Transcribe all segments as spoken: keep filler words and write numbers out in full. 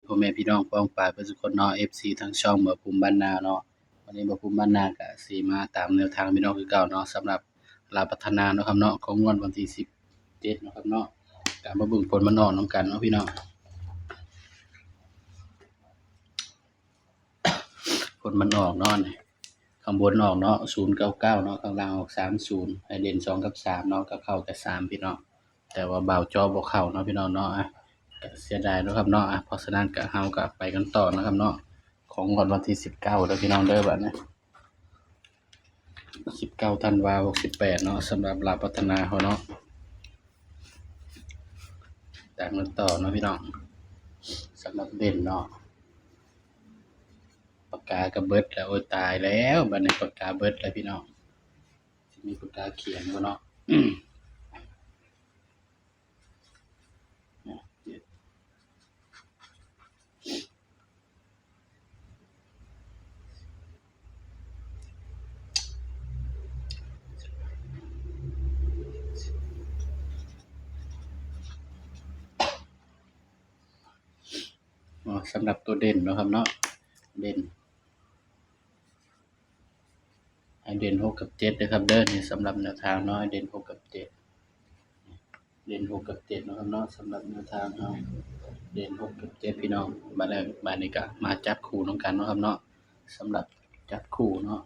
พ่อแม่พี่น้องป้องปายเบิดสุคนเนาะ เอฟซี ทางช่องบ่าวภูมิบ้านนาเนาะ วันนี้บ่าวภูมิบ้านนาก็สิมาตามแนวทางพี่น้องคือเก่าเนาะ สำหรับลาวพัฒนาเนาะครับเนาะ ของงวดวันที่สิบเจ็ดเนาะครับเนาะ ก็มาเบิ่งผลมันออกนำกันเนาะพี่น้อง ผลมันออกเนาะนี่ ข้างบนออกเนาะ ศูนย์เก้าเก้าเนาะ ข้างล่างออก สามศูนย์ ให้เด่น สอง กับ สาม เนาะ ก็เข้าแต่ สาม พี่น้อง แต่ว่าบ่าวเจาะบ่เข้าเนาะพี่น้องเนาะ อ่ะ ก็เสียดายเนาะครับเนาะ อ่ะ เพราะฉะนั้นก็เฮาก็ไปกันต่อนะครับเนาะ ของงวดวันที่สิบเก้าเด้อพี่น้องเด้อ บัดนี้ สิบเก้าธันวา หกสิบแปดเนาะ สำหรับลาวพัฒนาเฮาเนาะ ตามกันต่อเนาะพี่น้อง สำหรับเด่นเนาะ ปากกาก็เบิดแล้ว โอ้ย ตายแล้ว บัดนี้ปากกาเบิดแล้วพี่น้อง สิมีปากกาเขียนบ่เนาะ อ๋อ สำหรับตัวเด่นเนาะครับเนาะ เด่น ให้เด่น หก กับ เจ็ด นะครับเด้อ นี่สำหรับแนวทางเนาะ ให้เด่น หก กับ เจ็ด เด่น หก กับ เจ็ด นะครับเนาะ สำหรับแนวทางเนาะ เด่น หก กับ เจ็ด พี่น้อง บัดนี้ บัดนี้ก็มาจับคู่นำกันเนาะครับเนาะ สำหรับจับคู่เนาะ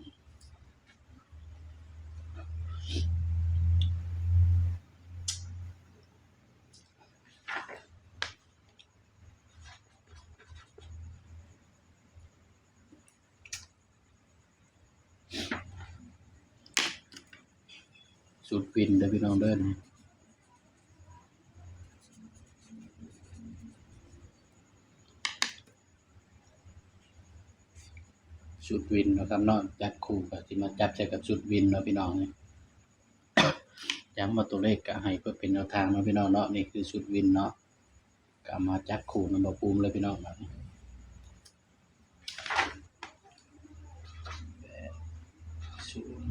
ชุดวินเด้อพี่น้องเด้อ ชุดวินเนาะครับเนาะ จับคู่ก็สิมาจับใส่กับชุดวินเนาะพี่น้อง ย้ำว่าตัวเลขก็ให้เพื่อเป็นแนวทางเนาะพี่น้องเนาะ นี่คือชุดวินเนาะ ก็มาจับคู่นำบ่าวภูมิเลยพี่น้อง แปด ศูนย์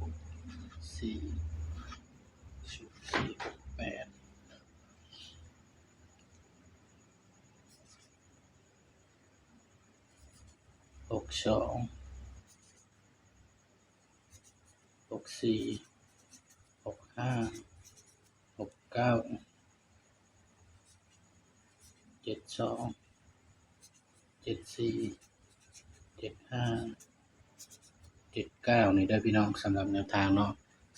หก สี่ ศูนย์ สี่ หก แปด หก สอง หก สี่ หก ห้า หก เก้า เจ็ด สอง เจ็ด สี่ เจ็ด ห้า เจ็ด เก้า นี่เด้อพี่น้อง สำหรับแนวทางเนาะ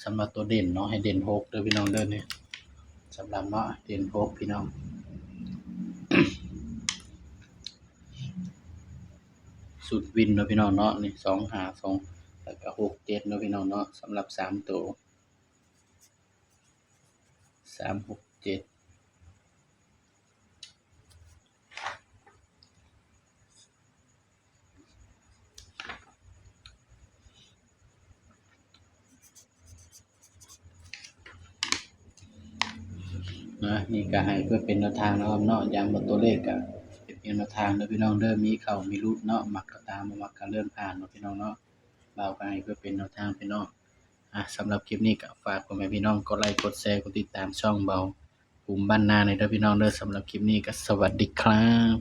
สำหรับตัวเด่นเนาะ ให้เด่น หก เด้อพี่น้องเด้อ นี่สำหรับเนาะ เด่น หก พี่น้อง ชุดวินเนาะพี่น้องเนาะ นี่ สอง ห้า สอง แล้วก็ หก เจ็ด เนาะพี่น้องเนาะ สำหรับสามตัว สาม หก เจ็ด นะ นี่ก็ให้เพื่อเป็นแนวทางนะครับเนาะ ย้ำว่าตัวเลขก็เป็นเพียงแนวทางเด้อพี่น้องเด้อ มีเข้ามีหลุดเนาะ มักก็ตาม บ่มักก็เลื่อนผ่านเนาะพี่น้องเนาะ บ่าวก็ให้เพื่อเป็นแนวทางพี่น้อง อ่ะ สำหรับคลิปนี้ก็ฝากพ่อแม่พี่น้องกดไลค์ กดแชร์ กดติดตามช่องบ่าวภูมิบ้านนาหน่อยเด้อพี่น้องเด้อ สำหรับคลิปนี้ก็สวัสดีครับ